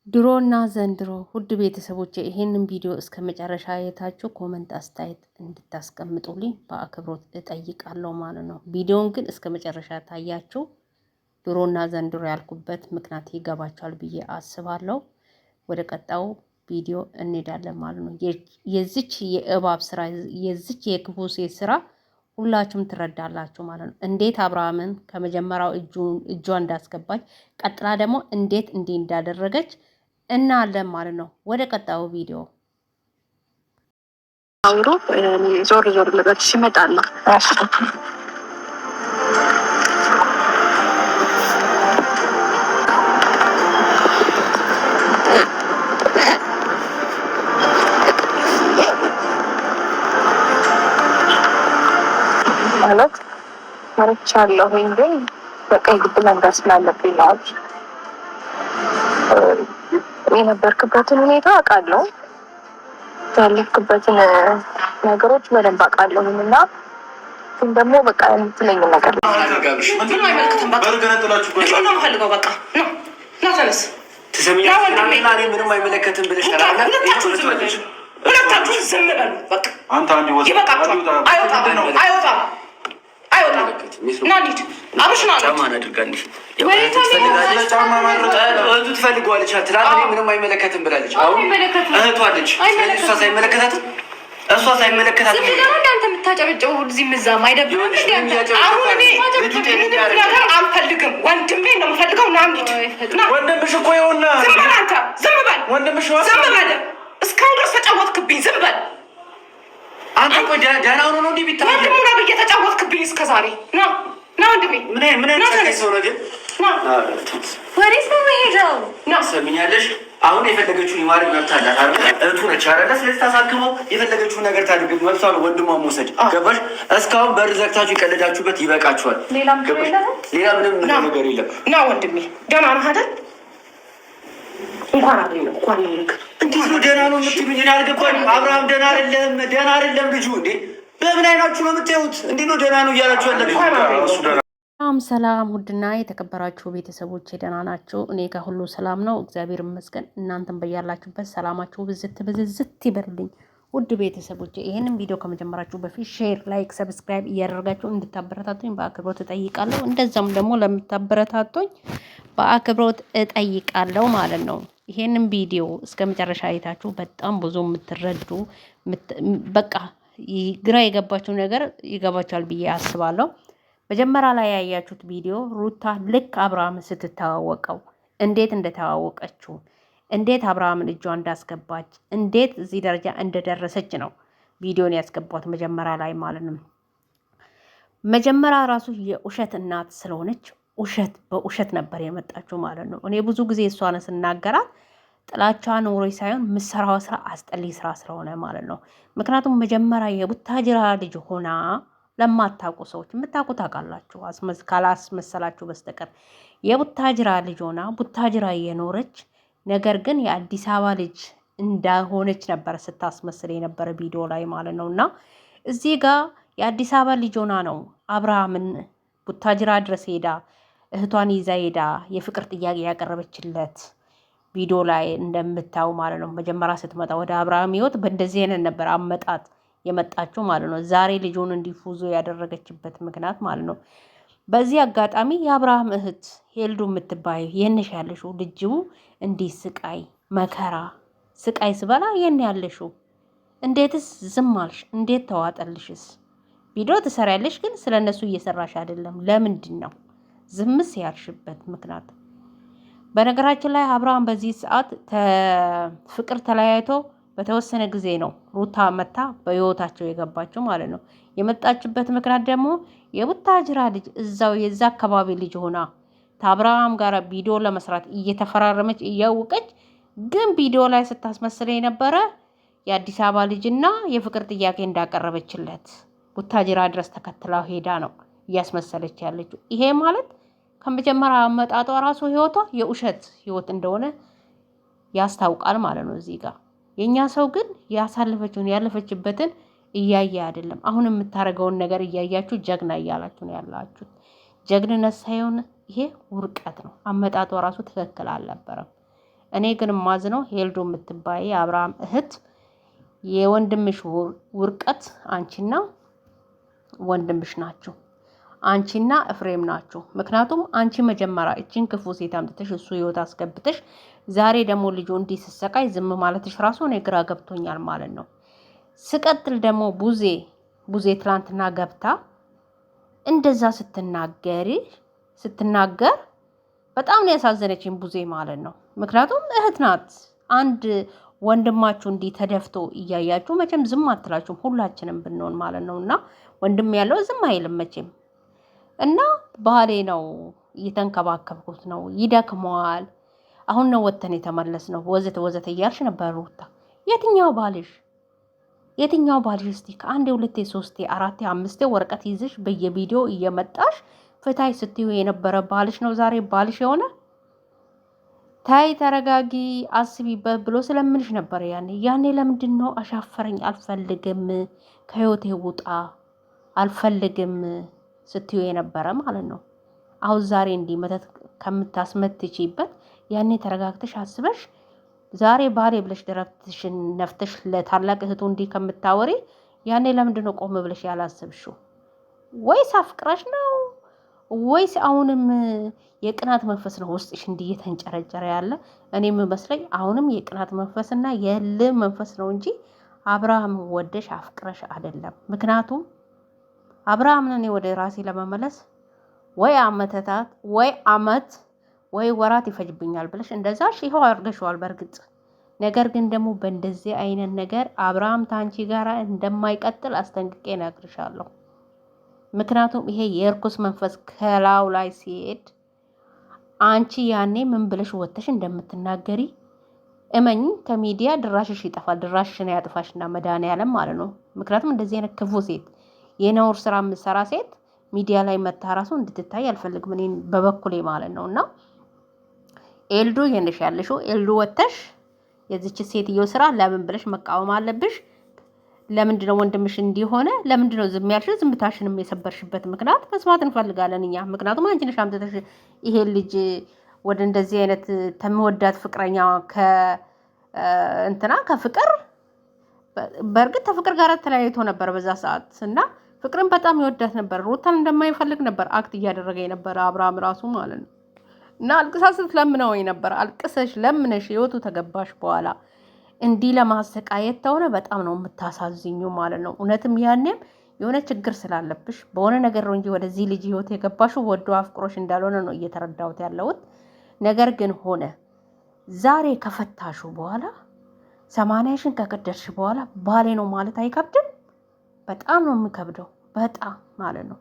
ድሮና ዘንድሮ ውድ ቤተሰቦች ይሄንን ቪዲዮ እስከ መጨረሻ አይታችሁ comment አስተያየት እንድታስቀምጡልኝ በአክብሮት እጠይቃለሁ ማለት ነው። ቪዲዮን ግን እስከ መጨረሻ ታያችሁ ድሮና ዘንድሮ ያልኩበት ምክንያት ይገባችኋል ብዬ አስባለሁ። ወደ ቀጣዩ ቪዲዮ እንሄዳለን ማለት ነው። የዚች የእባብ ስራ የዚች የክፉ ሴት ስራ ሁላችሁም ትረዳላችሁ ማለት ነው። እንዴት አብርሃምን ከመጀመሪያው እጇ እንዳስገባች ቀጥላ ደግሞ እንዴት እንዲህ እንዳደረገች እናያለን ማለት ነው። ወደ ቀጣዩ ቪዲዮ አውሮ ዞር ዞር ልበል ሲመጣል ነው። ማለት መርቻለሁኝ ግን በቃ የግድ መንገር ስላለብኝ ነው። የነበርክበትን ሁኔታ አውቃለሁ፣ ያለፍክበትን ነገሮች በደንብ አውቃለሁኝ እና ግን ደግሞ በቃ የምትለኝ ነገር ምንም አይመለከትም ብለሽ ሁለታችሁ ዝም በሉ። በቃ ይበቃችኋል። አይወጣም፣ አይወጣም፣ አይወጣም። ና እንሂድ። አብርሽ ና እህቱ ትፈልገዋለች። ትናንት እኔ ምንም አይመለከትም ብላለች። አሁን እህቱ አለች። እሷ ሳይመለከታትም እሷ ሳይመለከታትም ዝም ብለው እናንተ የምታጨበጭበው እዚህ ምዛም አይደብርም? አሁን እኔ ምንም ነገር አልፈልግም። ወንድሜ ነው የምፈልገው። ና እንሂድ። ወንድምሽ እኮ ይኸውና። ዝም በል አንተ፣ ዝም በል፣ ወንድምሽ ዝም በል። እስካሁን ድረስ ተጫወትክብኝ። ዝም በል አንተ። ቆይ ደህና ሆኖ ነው እንዲህ ቢታይ ወንድሙ ነው ብዬ ተጫወትክብኝ እስከ ዛሬ። ና ና ወንድሜ፣ ምን ምን አይነት ሰው ነው ግን? ወዴት ነው መሄደው? ና ሰሚኛለሽ። አሁን የፈለገችውን የማድረግ መብት አላት አይደል? እህቱ ነች አይደለ? ስለዚህ ታሳክመው የፈለገችውን ነገር ታድርግ፣ መብቷ ነው። ወንድሟ መውሰድ ገባሽ? እስካሁን በር ዘግታችሁ የቀለዳችሁበት ይበቃችኋል። ሌላ ምንም ነገር የለም። ና ወንድሜ፣ ደህና ነህ አይደል? እንኳን አገኘሁ እንኳን ነው ነገር እንዴት ነው ደህና ነው የምትሉኝ? እኔ አልገባኝም። አብርሃም ደህና አይደለም፣ ደህና አይደለም ልጁ። እንዴ በምን አይናችሁ ነው የምታዩት? እንዴት ነው ደህና ነው እያላችሁ ያላችሁ? ሰላም ሰላም፣ ውድና የተከበራችሁ ቤተሰቦች ደህና ናችሁ? እኔ ጋር ሁሉ ሰላም ነው፣ እግዚአብሔር ይመስገን። እናንተም በያላችሁበት ሰላማችሁ ብዝት ብዝዝት ይበልልኝ። ውድ ቤተሰቦች ይህንን ቪዲዮ ከመጀመራችሁ በፊት share፣ like፣ subscribe እያደረጋችሁ እንድታበረታቱኝ በአክብሮት እጠይቃለሁ። እንደዛም ደግሞ ለምታበረታቱኝ በአክብሮት እጠይቃለሁ ማለት ነው። ይሄንን ቪዲዮ እስከ መጨረሻ አይታችሁ በጣም ብዙ የምትረዱ በቃ ግራ የገባችሁ ነገር ይገባችኋል ብዬ አስባለሁ። መጀመሪያ ላይ ያያችሁት ቪዲዮ ሩታ ልክ አብርሃምን ስትተዋወቀው እንዴት እንደተዋወቀችው እንዴት አብርሃምን እጇ እንዳስገባች እንዴት እዚህ ደረጃ እንደደረሰች ነው ቪዲዮን ያስገቧት መጀመሪያ ላይ ማለት ነው። መጀመሪያ ራሱ የውሸት እናት ስለሆነች ውሸት በውሸት ነበር የመጣችው ማለት ነው። እኔ ብዙ ጊዜ እሷን ስናገራት ጥላቻ ኖሮኝ ሳይሆን ምሰራው ስራ አስጠሊ ስራ ስለሆነ ማለት ነው። ምክንያቱም መጀመሪያ የቡታጅራ ልጅ ሆና ለማታውቁ ሰዎች የምታውቁ ታውቃላችሁ፣ ካላስመሰላችሁ በስተቀር የቡታጅራ ልጅ ሆና ቡታጅራ የኖረች ነገር ግን የአዲስ አበባ ልጅ እንዳሆነች ነበረ ስታስመስል የነበረ ቪዲዮ ላይ ማለት ነው። እና እዚህ ጋር የአዲስ አበባ ልጅ ሆና ነው አብርሃምን ቡታጅራ ድረስ ሄዳ እህቷን ይዛ ሄዳ የፍቅር ጥያቄ ያቀረበችለት ቪዲዮ ላይ እንደምታዩ ማለት ነው። መጀመሪያ ስትመጣ ወደ አብርሃም ህይወት በእንደዚህ አይነት ነበር አመጣጥ የመጣችው ማለት ነው። ዛሬ ልጁን እንዲፉዞ ያደረገችበት ምክንያት ማለት ነው። በዚህ አጋጣሚ የአብርሃም እህት ሄልዱ የምትባዩ የንሽ ያለሽው ልጅቡ እንዲህ ስቃይ መከራ ስቃይ ስበላ የን ያለሽው እንዴትስ ዝም አልሽ? እንዴት ተዋጠልሽስ? ቪዲዮ ትሰሪያለሽ፣ ግን ስለ እነሱ እየሰራሽ አይደለም። ለምንድን ነው ዝምስ ያልሽበት ምክንያት? በነገራችን ላይ አብርሃም በዚህ ሰዓት ፍቅር ተለያይቶ በተወሰነ ጊዜ ነው ሩታ መታ በህይወታቸው የገባችው ማለት ነው። የመጣችበት ምክንያት ደግሞ የቡታጅራ ልጅ እዛው የዛ አካባቢ ልጅ ሆና ከአብርሃም ጋር ቪዲዮ ለመስራት እየተፈራረመች እያወቀች ግን ቪዲዮ ላይ ስታስመስለ የነበረ የአዲስ አበባ ልጅና የፍቅር ጥያቄ እንዳቀረበችለት ቡታጅራ ድረስ ተከትላው ሄዳ ነው እያስመሰለች ያለችው። ይሄ ማለት ከመጀመሪያ አመጣጧ ራሱ ህይወቷ የውሸት ህይወት እንደሆነ ያስታውቃል ማለት ነው። እዚህ ጋር የእኛ ሰው ግን ያሳለፈችውን ያለፈችበትን እያየ አይደለም። አሁን የምታደርገውን ነገር እያያችሁ ጀግና እያላችሁ ነው ያላችሁት። ጀግንነት ሳይሆን ይሄ ውርቀት ነው። አመጣጧ ራሱ ትክክል አልነበረም። እኔ ግን ማዝነው ሄልዶ የምትባይ የአብርሃም እህት የወንድምሽ ውርቀት አንቺና ወንድምሽ ናቸው። አንቺና እፍሬም ናችሁ። ምክንያቱም አንቺ መጀመሪያ እችን ክፉ ሴት አምጥተሽ እሱ ህይወት አስገብተሽ ዛሬ ደግሞ ልጁ እንዲህ ስሰቃይ ዝም ማለትሽ ራሱ እኔ ግራ ገብቶኛል ማለት ነው። ስቀጥል ደግሞ ቡዜ ቡዜ ትላንትና ገብታ እንደዛ ስትናገሪ ስትናገር በጣም ነው ያሳዘነችኝ ቡዜ ማለት ነው። ምክንያቱም እህት ናት። አንድ ወንድማችሁ እንዲህ ተደፍቶ እያያችሁ መቼም ዝም አትላችሁም፣ ሁላችንም ብንሆን ማለት ነው። እና ወንድም ያለው ዝም አይልም መቼም እና ባሌ ነው እየተንከባከብኩት ነው፣ ይደክመዋል፣ አሁን ነው ወተን የተመለስ ነው ወዘተ ወዘተ እያልሽ ነበር ሩታ። የትኛው ባልሽ የትኛው ባልሽ? እስቲ ከአንዴ ሁለቴ ሶስቴ አራቴ አምስቴ ወረቀት ይዘሽ በየቪዲዮ እየመጣሽ ፍታይ ስትዩ የነበረ ባልሽ ነው ዛሬ ባልሽ የሆነ? ታይ ተረጋጊ፣ አስቢበት ብሎ ስለምንሽ ነበር ያኔ። ያኔ ለምንድን ነው አሻፈረኝ፣ አልፈልግም፣ ከህይወቴ ውጣ፣ አልፈልግም ስትዩ የነበረ ማለት ነው። አሁን ዛሬ እንዲህ መተት ከምታስመትቺበት ያኔ ተረጋግተሽ አስበሽ ዛሬ ባሌ ብለሽ ደረትሽን ነፍተሽ ለታላቅ እህቱ እንዲህ ከምታወሪ ያኔ ለምንድን ነው ቆም ብለሽ ያላሰብሽው? ወይስ አፍቅረሽ ነው? ወይስ አሁንም የቅናት መንፈስ ነው ውስጥሽ እንዲህ እየተንጨረጨረ ያለ? እኔ የምመስለኝ አሁንም የቅናት መንፈስና የእልህ መንፈስ ነው እንጂ አብርሃም ወደሽ አፍቅረሽ አይደለም። ምክንያቱም አብርሃምን እኔ ወደ ራሴ ለመመለስ ወይ አመተታት ወይ አመት ወይ ወራት ይፈጅብኛል ብለሽ እንደዛሽ ይኸው አድርገሽዋል። በእርግጥ ነገር ግን ደግሞ በእንደዚህ አይነት ነገር አብርሃም ታንቺ ጋር እንደማይቀጥል አስጠንቅቄ እነግርሻለሁ። ምክንያቱም ይሄ የእርኩስ መንፈስ ከላው ላይ ሲሄድ አንቺ ያኔ ምን ብለሽ ወጥተሽ እንደምትናገሪ እመኝ፣ ከሚዲያ ድራሽሽ ይጠፋል። ድራሽሽን ያጥፋሽና መድኃኒዓለም ማለት ነው። ምክንያቱም እንደዚህ አይነት ክፉ ሴት የነውር ስራ የምትሰራ ሴት ሚዲያ ላይ መታ ራሱ እንድትታይ አልፈልግም፣ እኔ በበኩሌ ማለት ነው። እና ኤልዱ የነሽ ያለሽው ኤልዱ ወተሽ የዚች ሴትዮ ስራ ለምን ብለሽ መቃወም አለብሽ። ለምንድን ነው ወንድምሽ እንዲሆነ? ለምንድን ነው ዝም ያልሽው? ዝምታሽንም የሰበርሽበት ምክንያት መስማት እንፈልጋለን እኛ። ምክንያቱም አንቺ ነሽ አምጥተሽ ይሄ ልጅ ወደ እንደዚህ አይነት ተመወዳት ፍቅረኛ ከእንትና ከፍቅር በእርግጥ ከፍቅር ጋር ተለያይቶ ነበር በዛ ሰዓት እና ፍቅርን በጣም ይወዳት ነበር። ሩታን እንደማይፈልግ ነበር act እያደረገ የነበረ አብርሃም ራሱ ማለት ነው። እና አልቅሳ ስትለምነው ነበር። አልቅሰሽ ለምነሽ ህይወቱ ተገባሽ በኋላ እንዲህ ለማሰቃየት ተሆነ በጣም ነው የምታሳዝኙ ማለት ነው። እውነትም ያኔም የሆነ ችግር ስላለብሽ በሆነ ነገር ነው እንጂ ወደዚህ ልጅ ህይወት የገባሽው ወዶ አፍቅሮሽ እንዳልሆነ ነው እየተረዳሁት ያለሁት። ነገር ግን ሆነ ዛሬ ከፈታሹ በኋላ 80ሽን ከቀደድሽ በኋላ ባሌ ነው ማለት አይከብድም? በጣም ነው የሚከብደው። በጣም ማለት ነው።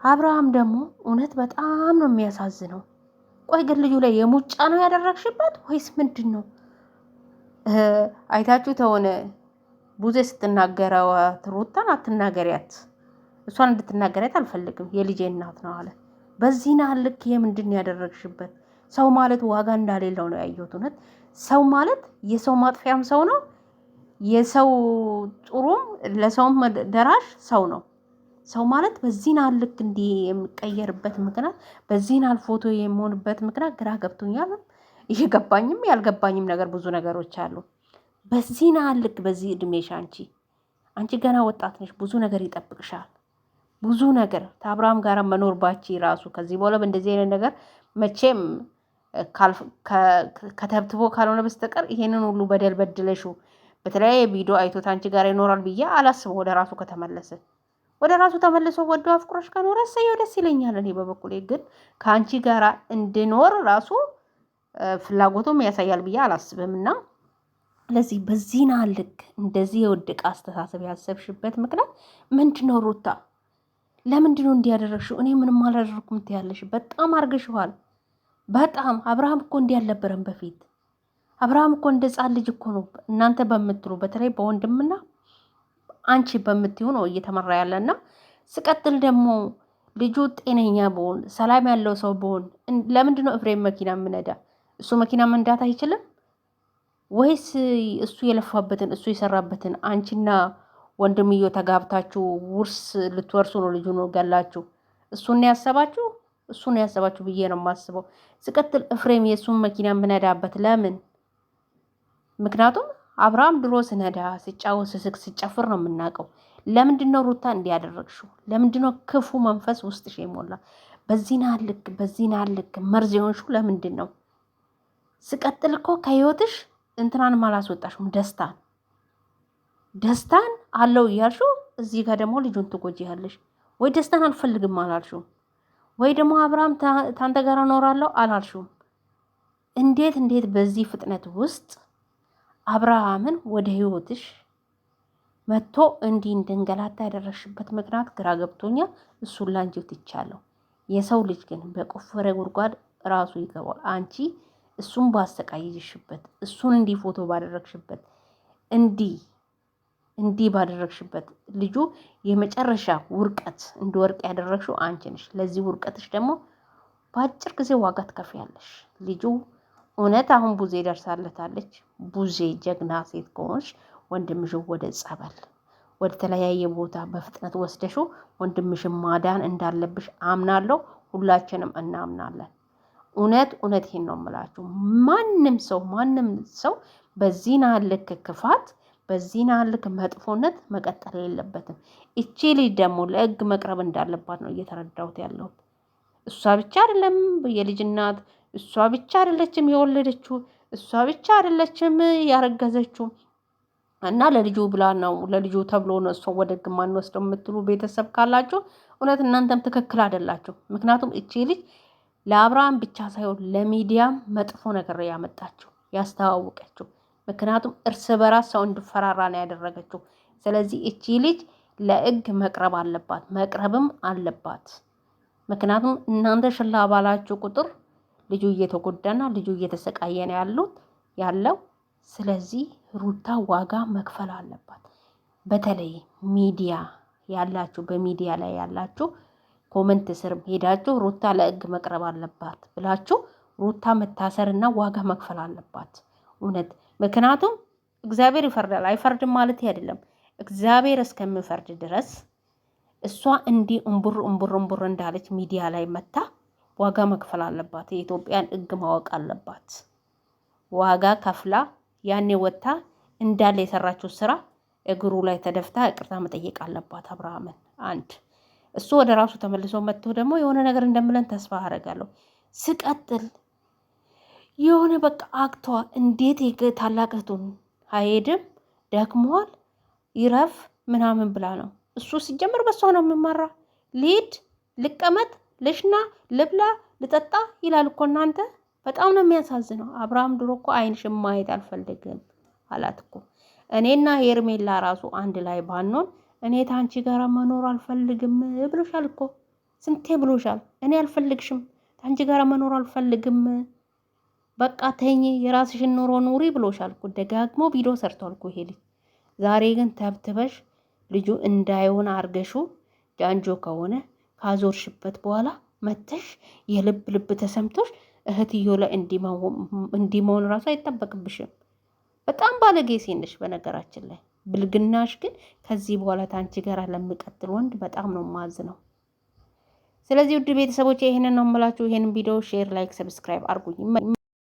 አብርሃም ደግሞ እውነት በጣም ነው የሚያሳዝነው። ቆይ ግን ልጁ ላይ የሙጫ ነው ያደረግሽበት ወይስ ምንድን ነው? አይታችሁ ተሆነ ቡዜ ስትናገረው ሩታን አትናገሪያት፣ እሷን እንድትናገሪያት አልፈልግም፣ የልጄ እናት ነው አለ። በዚህ ናህል ልክ ይሄ ምንድን ያደረግሽበት? ሰው ማለት ዋጋ እንዳሌለው ነው ያየሁት። እውነት ሰው ማለት የሰው ማጥፊያም ሰው ነው የሰው ጥሩም ለሰውም ደራሽ ሰው ነው። ሰው ማለት በዚህን ያህል ልክ እንዲህ የሚቀየርበት ምክንያት በዚህን ያህል ፎቶ የሚሆንበት ምክንያት ግራ ገብቶኛል። እየገባኝም ያልገባኝም ነገር ብዙ ነገሮች አሉ። በዚህን ያህል ልክ በዚህ እድሜሽ አንቺ ገና ወጣት ነሽ፣ ብዙ ነገር ይጠብቅሻል። ብዙ ነገር ከአብርሃም ጋር መኖር ባቺ ራሱ ከዚህ በኋላ በእንደዚህ አይነት ነገር መቼም ከተብትቦ ካልሆነ በስተቀር ይሄንን ሁሉ በደል በድለሽው በተለያየ ቪዲዮ አይቶት አንቺ ጋር ይኖራል ብዬ አላስብም። ወደ ራሱ ከተመለሰ ወደ ራሱ ተመልሶ ወዶ አፍቅሮሽ ከኖረ እሰየው ደስ ይለኛል። እኔ በበኩሌ ግን ከአንቺ ጋር እንድኖር ራሱ ፍላጎቱም ያሳያል ብዬ አላስብም። እና ለዚህ በዚህና ልክ እንደዚህ የወደቀ አስተሳሰብ ያሰብሽበት ምክንያት ምንድነው? ሩታ ለምንድነው እንዲህ ያደረግሽው? እኔ ምንም አላደረኩም ትያለሽ። በጣም አርገሽዋል። በጣም አብርሃም እኮ እንዲህ አልነበረም በፊት አብርሃም እኮ እንደ ሕፃን ልጅ እኮ ነው እናንተ በምትሉ በተለይ በወንድምና አንቺ በምትዩ ነው እየተመራ ያለና ስቀጥል ደግሞ ልጁ ጤነኛ በሆን ሰላም ያለው ሰው በሆን ለምንድን ነው ኤፍሬም መኪና የምነዳ? እሱ መኪና መንዳት አይችልም ወይስ እሱ የለፋበትን እሱ የሰራበትን አንቺና ወንድምዮ ተጋብታችሁ ውርስ ልትወርሱ ነው? ልጁ ነው ገላችሁ እሱን ያሰባችሁ? እሱ ነው ያሰባችሁ ብዬ ነው የማስበው። ስቀጥል ኤፍሬም የእሱን መኪና የምነዳበት ለምን? ምክንያቱም አብርሃም ድሮ ስነዳ ስጫወት ስስቅ ስጨፍር ነው የምናውቀው። ለምንድነው ሩታ እንዲያደረግሽው? ለምንድነው ክፉ መንፈስ ውስጥሽ የሞላ? በዚህን ልክ በዚህን ልክ መርዝ የሆንሽው ለምንድን ነው? ስቀጥል እኮ ከህይወትሽ እንትናንም አላስወጣሽም። ደስታን ደስታን አለው እያልሽው እዚህ ጋር ደግሞ ልጁን ትጎጂያለሽ። ወይ ደስታን አልፈልግም አላልሽውም፣ ወይ ደግሞ አብርሃም ታንተ ጋር እኖራለሁ አላልሽውም። እንዴት እንዴት በዚህ ፍጥነት ውስጥ አብርሃምን ወደ ህይወትሽ መጥቶ እንዲህ እንደንገላታ ያደረግሽበት ምክንያት ግራ ገብቶኛል። እሱን ላንቺው ትቻለሁ። የሰው ልጅ ግን በቆፈረ ጉድጓድ ራሱ ይገባል። አንቺ እሱን ባሰቃይሽበት፣ እሱን እንዲህ ፎቶ ባደረግሽበት፣ እንዲህ እንዲህ ባደረግሽበት ልጁ የመጨረሻ ውርቀት እንዲወርቅ ያደረግሽው አንቺ ነሽ። ለዚህ ውርቀትሽ ደግሞ በአጭር ጊዜ ዋጋ ትከፍያለሽ። ልጁ እውነት አሁን ቡዜ ደርሳለታለች። ቡዜ ጀግና ሴት ከሆንሽ ወንድምሽን ወደ ጸበል ወደ ተለያየ ቦታ በፍጥነት ወስደሽው ወንድምሽን ማዳን እንዳለብሽ አምናለሁ። ሁላችንም እናምናለን። እውነት እውነት ይሄን ነው የምላችሁ። ማንም ሰው ማንም ሰው በዚህን ልክ ክፋት በዚህን ልክ መጥፎነት መቀጠል የለበትም። እቺ ልጅ ደግሞ ለሕግ መቅረብ እንዳለባት ነው እየተረዳሁት ያለሁት። እሷ ብቻ አይደለም የልጅ እናት፣ እሷ ብቻ አይደለችም የወለደችው፣ እሷ ብቻ አይደለችም ያረገዘችው እና ለልጁ ብላ ነው ለልጁ ተብሎ ነው እሷ ወደ ሕግ ማንወስደው የምትሉ ቤተሰብ ካላችሁ እውነት እናንተም ትክክል አይደላችሁ። ምክንያቱም እቺ ልጅ ለአብርሃም ብቻ ሳይሆን ለሚዲያም መጥፎ ነገር ያመጣችው ያስተዋወቀችው። ምክንያቱም እርስ በራስ ሰው እንዲፈራራ ነው ያደረገችው። ስለዚህ እቺ ልጅ ለሕግ መቅረብ አለባት፣ መቅረብም አለባት። ምክንያቱም እናንተ ሽላ ባላችሁ ቁጥር ልጁ እየተጎዳና ልጁ እየተሰቃየ ነው ያሉት ያለው። ስለዚህ ሩታ ዋጋ መክፈል አለባት። በተለይ ሚዲያ ያላችሁ በሚዲያ ላይ ያላችሁ comment ስር ሄዳችሁ ሩታ ለሕግ መቅረብ አለባት ብላችሁ ሩታ መታሰርና ዋጋ መክፈል አለባት። እውነት ምክንያቱም እግዚአብሔር ይፈርዳል። አይፈርድም ማለት አይደለም። እግዚአብሔር እስከሚፈርድ ድረስ እሷ እንዲህ እምቡር እምቡር እምቡር እንዳለች ሚዲያ ላይ መታ ዋጋ መክፈል አለባት። የኢትዮጵያን ሕግ ማወቅ አለባት። ዋጋ ከፍላ ያኔ ወጥታ እንዳለ የሰራችው ስራ እግሩ ላይ ተደፍታ ይቅርታ መጠየቅ አለባት አብርሃምን አንድ እሱ ወደ ራሱ ተመልሶ መጥቶ ደግሞ የሆነ ነገር እንደምለን ተስፋ አደርጋለሁ። ስቀጥል የሆነ በቃ አክቷ እንዴት ታላቅ እህቱን አይሄድም ደክሟል፣ ይረፍ ምናምን ብላ ነው። እሱ ሲጀምር በሷ ነው የሚመራ። ልሂድ፣ ልቀመጥ፣ ልሽና፣ ልብላ፣ ልጠጣ ይላል እኮ እናንተ። በጣም ነው የሚያሳዝነው። አብርሃም ድሮ እኮ ዓይንሽን ማየት አልፈልግም አላት እኮ። እኔና ሄርሜላ ራሱ አንድ ላይ ባንሆን እኔ ታንቺ ጋር መኖር አልፈልግም ብሎሻል እኮ ስንቴ ብሎሻል። እኔ አልፈልግሽም፣ ታንቺ ጋር መኖር አልፈልግም፣ በቃ ተኝ፣ የራስሽን ኑሮ ኑሪ ብሎሻል እኮ ደጋግሞ ቪዲዮ ሰርቷል እኮ ይሄ ልጅ። ዛሬ ግን ተብትበሽ ልጁ እንዳይሆን አርገሹ ጃንጆ ከሆነ ካዞርሽበት በኋላ መተሽ የልብ ልብ ተሰምቶሽ እህትዮ ላይ እንዲመሆን ራሱ አይጠበቅብሽም። በጣም ባለጌ ሴት ነሽ በነገራችን ላይ። ብልግናሽ ግን ከዚህ በኋላ ታንቺ ጋር ለሚቀጥል ወንድ በጣም ነው ማዝ ነው። ስለዚህ ውድ ቤተሰቦች ይህንን ነው የምላችሁ። ይህንን ቪዲዮ share፣ like፣ subscribe አድርጉኝ።